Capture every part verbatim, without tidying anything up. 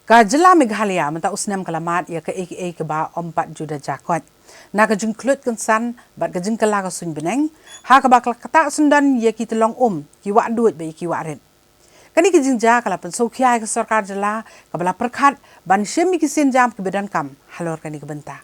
Ka jylla Meghalaya mynta u snem ka la mad ïa kaei kaei kaba ym pat ju da jia kot, na ka jingkhluit kynsan bad ka jingkylla ka suiñ bneng, ha kaba ka la ktah syndon ïa ki tyllong um, ki wah duid bad ïa ki wah rit. Kane ka jingjia ka la pynsngewkhia ïa ka sorkar jylla, kaba la pyrkhat ban shim ïa ki sienjam kiba donkam halor kane ka bynta.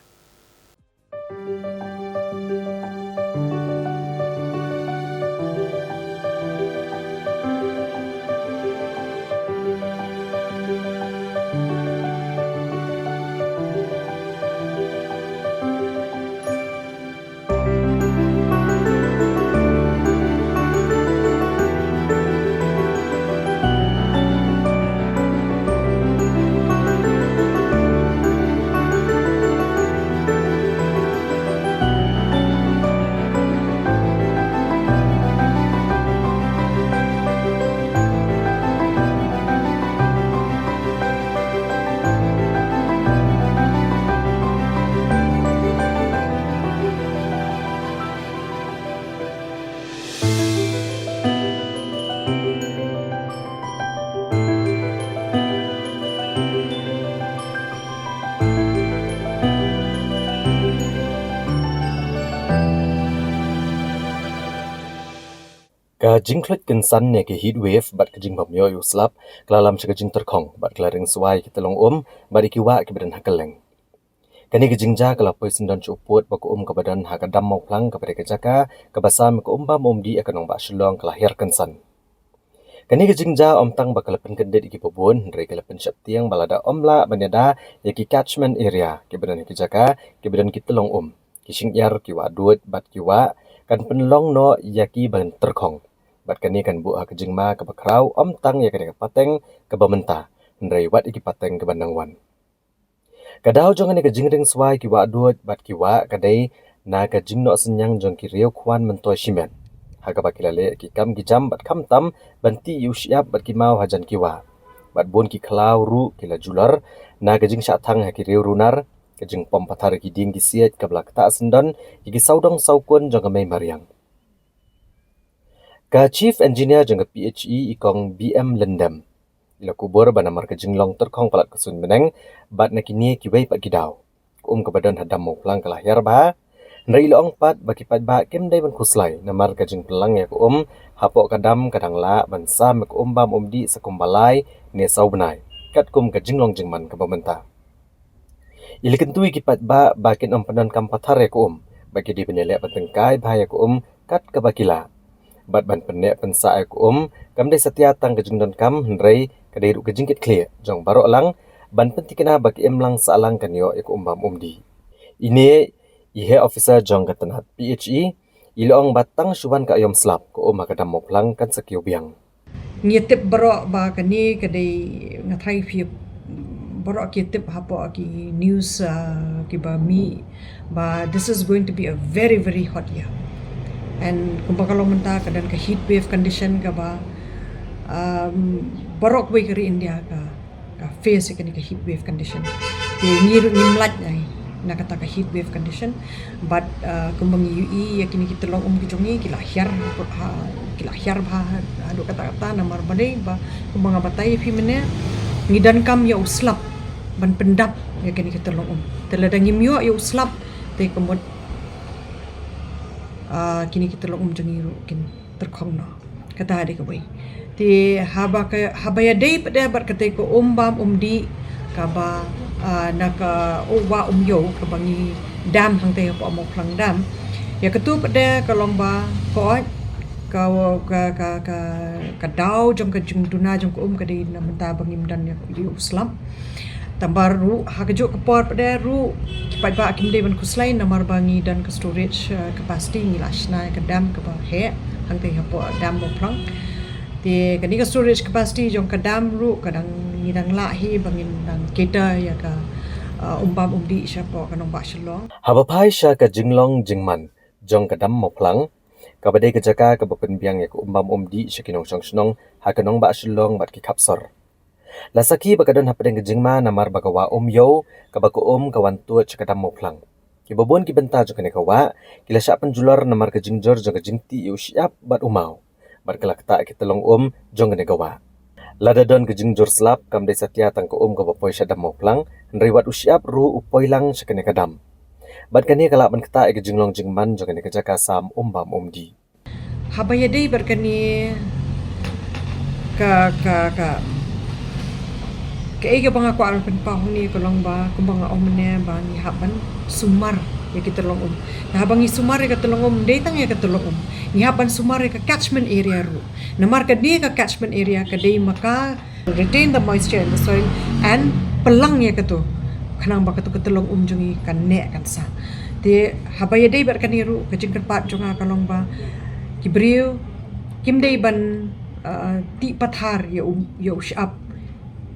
Ka jingkhluit kynsan ne ka heat wave bad ka jingbym ïoh ïa u slap ka la lam sha ka jingtyrkhong bad ka la ring swai ïa ki tyllong um bad ïa ki wah kiba don ha kylleng. Kane ka jingjia ka la poi syndon sha u pud ba ka um kaba don ha ka dam Mawphlang kaba dei ka jaka kaba sam ïa ka um bam um dih ha ka nongbah Shillong ka la hiar kynsan. Kane ka jingjia ym tang ba ka la pynkyndit ïa kiba bun, hynrei ka la pynsheptieng ba lada ym lah ban ïada ïa ki catchment area kiba don ha ki jaka kiba don ki tyllong um, ki shyngiar, ki wah duid bad ki wah, kan pynlong noh ïa ki ban tyrkhong. Bad kane kan buh ha ka jingma kaba khraw ym tang ïa kane ka pateng kaba mynta, hynrei wat ïa ki pateng kiban nang wan. Ka daw jong kane ka jingring swai ki wah duid bad ki wah ka dei na ka jingnoh synñiang jong ki riew khwan myntoi shimet, ha kaba ki la leh ki kam ki jam bad khamtam ban tih ïa u shyiap bad ki maw hajan ki wah. Bad bun ki khlaw ruh ki la julor na ka jingshah thang ha ki riew runar, ka jingpom pathar ïa ki dieng ki siej kaba la ktah syndon ïa ki sawdong sawkun jong ka mei mariang. Ka Chief Engineer jong ka P H E, i Kong B M Lyndem, i la kubur ba namar ka jinglong tyrkhong palat ka suiñ bneng bad na kine kiwei pat ki daw, ka um kaba don ha dam Mawphlang ka la hiar bha. Hynrei i la ong pat ba ki paidbah kim dei ban khuslai namar ka jingpynlang ïa ka um hapoh ka dam ka dang lah ban sam ïa ka um bam um dih sa kumba lai ne saw bnai, katkum ka jinglong jingman kaba mynta. I la kyntu ïa ki paidbah ba kin ym pyndonkam pathar ïa ka um, ba ki dei ban ïaleh ban tyngkai bha ïa ka um kat kaba ki lah. Bad ban pynneh pynsah ïa ka um kam dei satia tang ka jingdonkam, hynrei ka dei ruh ka jingkitkhlieh jong baroh lang ban pynthikna ba ka imlang sahlang kan ïoh ïa ka um bam um dih. Ine i heh officer jong ka tnat P H E, i la ong ba tang shu wan ka aïom slap, ka um ha ka dam Mawphlang kan sa kiew biang. Ngi tip baroh ba kane ka dei, nga tharai phi baroh ki tip hapoh ki news, ah, kiba mih ba this is going to be a very, very hot year. And kumba ka long mynta ka don ka heat wave condition kaba, um, baroh kawei ka ri India ka, ka face ïa kane ka heat wave condition. Te ngi ruh ngim lait ai na kata ka heat wave condition. Bad, uh, kumba ngi ïohi ïa kine ki tyllong um ki jong ngi ki la hiar, ha, ki la hiar bha haduh katta katta, namar balei ba kumba nga batai ïa phi mynne, ngi donkam ïa u slap ban pyndap ïa kine ki tyllong um. Te lada ngim ïoh ïa u slap, te ka mut, uh, kine ki tyllong um jong ngi ruh kin tyrkhong noh. Kata dei kawei. Te haba ka, haba ïadei pat de bad kata ka um bam um dih kaba, ah, na ka, oh, wah Umïew kaba ngi dam hangtei hapoh Mawphlang dam. Ïa katu pat de ka long ba ka, ka, ka, ka daw jong ka jingduna jong ka um ka dei na bynta ba ngim don ïa u slap. Tangba ruh ha kajuh ka por pat de ruh ki paidbah kim dei ban khuslai namar ba ngi don ka storage, uh, capacity, ngi la shna ïa ka dam kaba heh hangtei hapoh dam Mawphlang. Te kane ka storage capacity jong ka dam ruh ka dang, ngi dang lah hi ba ngin dang cater ïa ka, uh, um bam um dih shapoh ka nongbah Shillong. Haba phai sha ka jinglong jingman jong ka dam Mawphlang, kaba dei ka jaka kaba pynbiang ïa ka um bam um dih sha ki nongshong shnong ha ka nongbah Shillong bad ki khap sor. La sakhi ba ka don hapdeng ka jingma namar ba ka wah Umïew kaba ka um ka wan tuid sha ka dam Mawphlang. Kiba bun ki bynta jong kane ka wah ki la shah pynjulor namar ka jingjur jong ka jingtih ïa u shyiap bad u maw, bad ka la ktah ki tyllong um jong kane ka wah. Lada don ka jingjur slap, kam dei satia tang ka um kaba poi sha dam Mawphlang, hynrei wat u shyiap ruh u poi lang sha kane ka dam. Bad kane ka lah ban ktah ïa ka jinglong jingman jong kane ka jaka sam um bam um dih. Haba ïadei bad kane ka, ka, ka, kaei kaba nga kwah ban pynpaw hangne ka long ba kumba nga ong mynne ba ngi hap ban sumar ïa ki tyllong um. Te haba ngi sumar ïa ka tyllong um, ym dei tang ïa ka tyllong um, ngi hap ban sumar ïa ka catchment area ruh. Namar kane ka catchment area ka dei ma ka retain the moisture in the soil and pynlang ïa katu, khnang ba katu ka tyllong um jong ngi kan neh kan sah. Te haba ïadei bad kane ruh, ka jingkyrpad jong nga ka long ba ki briew kim dei ban, uh, tih pathar ïa u, ïa u shyiap,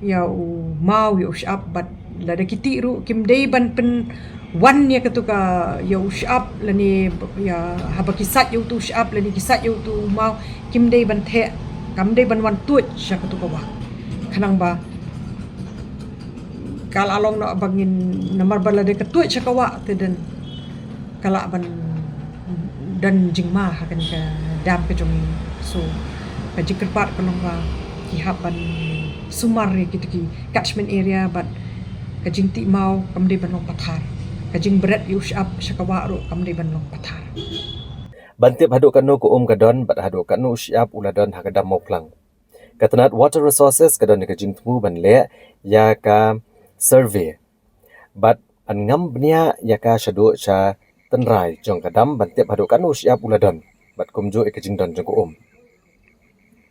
ïa u maw, ïa u shyiap, bad lada ki tih ruh kim dei ban pynwan ïa katu ka, ïa u shyiap lane ïa, haba ki sait ïa utu u shyiap lane ki sait ïa utu u maw, kim dei ban theh, kam dei ban wan tuid sha katu ka wah. Khnang ba ka la long noh ba ngin, namar ba lada ka tuid sha ka wah te don, ka lah ban don jingma ha kane ka dam ka jong ngi. So ka jingkyrpad ka long ba ki hap ban sumar ïa kitu ki catchment area bad ka jingtih maw kam dei ban long pathar. Ka jingbret ïa u shyiap sha ka wah ruh kam dei ban long pathar. Ban tip haduh katno ka um ka don bad haduh katno u shyiap u la don ha ka dam Mawphlang, ka tnat Water Resources ka don ïa ka jingthmu ban leh ïa ka survey bad ban ngam bniah ïa ka shaduh sha tynrai jong ka dam ban tip haduh katno u shyiap u la don bad kumjuh ïa ka jingdon jong ka um.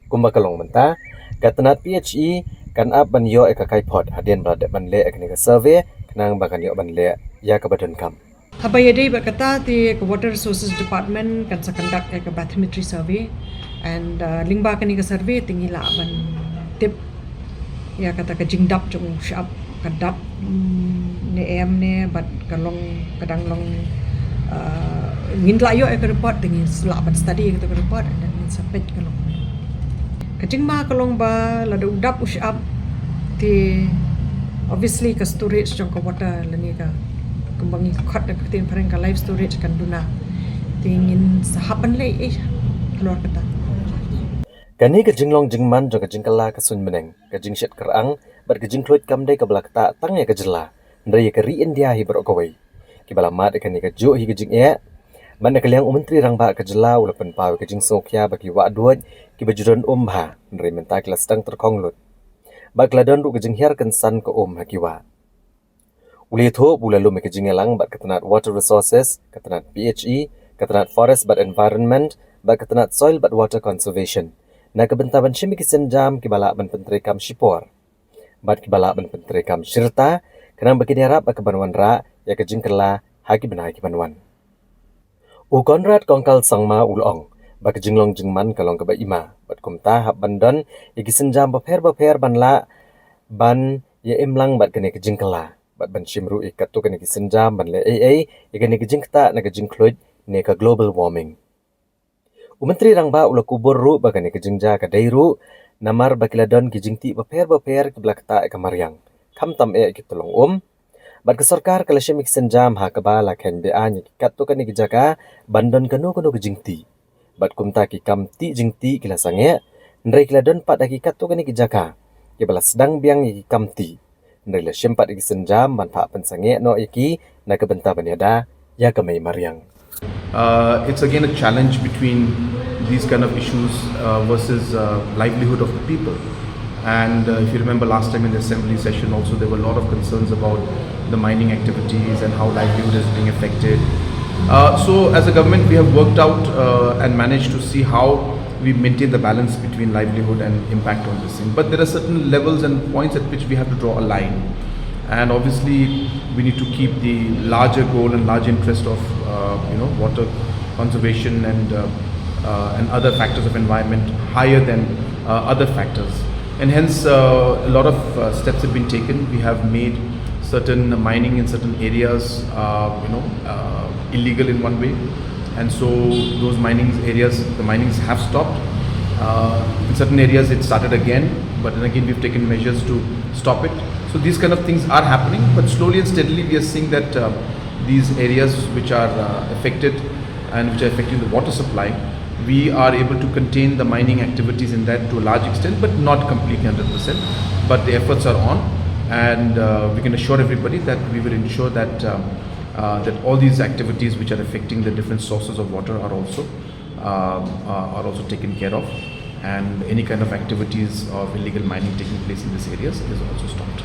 Kumba ka long mynta, ka tnat P H E kan ap ban ïoh ïa ka kaiphod hadien ba la dep ban leh ïa kane ka survey, khnang ba kan ïoh ban leh ïa kaba donkam. Haba ïadei bad kata te ka Water Resources Department kan sa conduct ïa ka bathymetry survey, and, uh, lyngba kane ka survey te ngi lah ban tip ïa kata ka jingdap jong u shyiap, ka dap, mm, ne em ne, bad ka long, ka dang long, uh, ngin lah ïoh ïa ka report te ngin lah ban study ïa kata ka report and then ngin sa peit ka long. Ka jingma ka long ba lada u dap u shyiap te obviously ka storage jong ka water lane ka, kumba ngi khot da ka ktien phareng ka life storage kan duna. Te ngin sa hap ban leh ei halor kata. Kane ka jinglong jingman jong ka jingkylla ka suiñbneng, ka jingshit kyrang bad ka jingkhluit kam dei kaba la ktah tang ïa ka jylla, hynrei ïa ka ri India hi baroh kawei. Kiba la mad ïa kane kajuh hi ka jingeh. Bad na ka liang u Myntri Rangbah ka jylla u la pynpaw ïa ka jingsngewkhia ba ki wah duid kiba ju don um bha, hynrei mynta ki la sdang tyrkhong lut. Bad ka la don ruh ka jinghiar kynsan ka um ha ki wah. U la ïathuh ba u la lum ïa ka jingïalang bad ka tnat Water Resources, ka tnat P H E, ka tnat Forest bad Environment, bad ka tnat Soil bad Water Conservation, na ka bynta ban shim ïa ki sienjam kiba lah ban pyntreikam shipor bad kiba lah ban pyntreikam shirta, khnang ba kin ïarap ïa ka ban wanrah ïa ka jingkylla ha ki bnai ki ban wan. U Conrad Kongkal Sangma u la ong ba ka jinglong jingman ka long kaba ima, bad kumta hap ban don ïa ki sienjam bapher bapher ban lah ban ïa im lang bad kane ka jingkylla, bad ban shim ruh ïa katto katne ki sienjam ban leh ei ei ïa kane ka jingktah na ka jingkhluit ne ka global warming. U Myntri Rangbah u la kubur ruh ba kane ka jingjia ka dei ruh namar ba ki la don ki jingtih bapher bapher kiba la ktah ïa ka mariang, khamtam eh ïa ki tyllong um. Bad ka sorkar ka la shim ïa ki sienjam ha kaba la kheiñ be-aiñ ïa ki katto katne ki jaka ban don kano kano ka jingtih. Bad kumta ki kam tih jingtih ki la sangeh, hynrei ki la don pat ha ki katto katne ki jaka kiba la sdang biang ïa ki kam tih. Hynrei la shim pat ïa ki sienjam ban phah pynsangeh noh ïa ki na ka bynta ban ïada ïa ka mei mariang. Uh, it's again a challenge between these kind of issues, uh, versus, uh, livelihood of the people. And, uh, if you remember last time in the assembly session also, there were a lot of concerns about the mining activities and how livelihood is being affected. Uh, so as a government, we have worked out, uh, and managed to see how we maintain the balance between livelihood and impact on this thing. But there are certain levels and points at which we have to draw a line. And obviously, we need to keep the larger goal and larger interest of, uh, you know, water conservation and, uh, uh, and other factors of environment higher than, uh, other factors. And hence, uh, a lot of, uh, steps have been taken. We have made certain mining in certain areas, uh, you know, uh, illegal in one way. And so those mining areas, the minings have stopped. Uh, in certain areas, it started again, but then again, we've taken measures to stop it. So these kind of things are happening, but slowly and steadily, we are seeing that, uh, these areas which are, uh, affected and which are affecting the water supply, We are able to contain the mining activities in that to a large extent, but not completely one hundred percent. But the efforts are on, and uh, we can assure everybody that we will ensure that um, uh, that all these activities which are affecting the different sources of water are also um, uh, are also taken care of, and any kind of activities of illegal mining taking place in these areas is also stopped.